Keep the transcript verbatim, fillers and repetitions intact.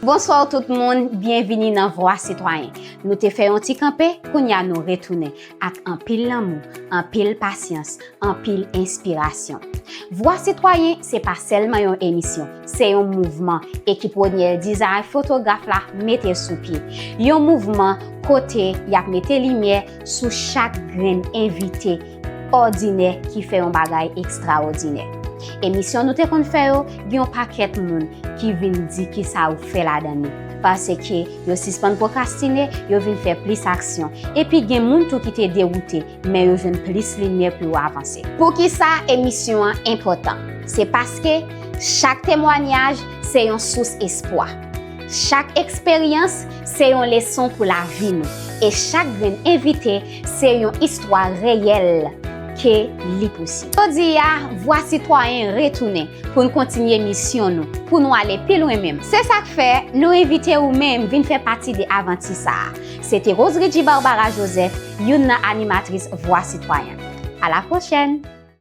Bonswa tout moun, byenvini nan Vwa Sitwayen. Nou te fè yon ti kanpe, kounye a nou retounen ak anpil lanmou, anpil pasyans, anpil enspirasyon. Vwa Sitwayen se pa sèlman yon emisyon, se yon mouvman ekip Rodniel Desire fotograf la mete sou pye. Yon mouvman kote y ap mete limyè sou chak grenn envite òdinè ki fè yon bagay ekstraòdinè. Emisyon nou te konn fè yo, gen yon pakèt moun ki vin di kisa yo fè ladan li. Paske yo sispann pwokrastine, yo vin fè plis aksyon. Epi gen moun tou ki te dewoute, men yo jwenn plis limyè pou yo avanse. Poukisa emisyon an enpòtan? Se paske chak temwanyaj se yon sous espwa. Chak eksperyans se yon leson pou lavi nou. E chak grenn envite se yon istwa reyèl ke li posib. Jodi a, Vwa Sitwayen retounen pou n kontinye misyon nou, pou nou ale pi lwen menm. Se sa k fè, nou envite ou menm vin fè pati de avanti sa a. Se te Rose Ridji Barbara Joseph, youn nan animatris Vwa Sitwayen. A la pwochèn!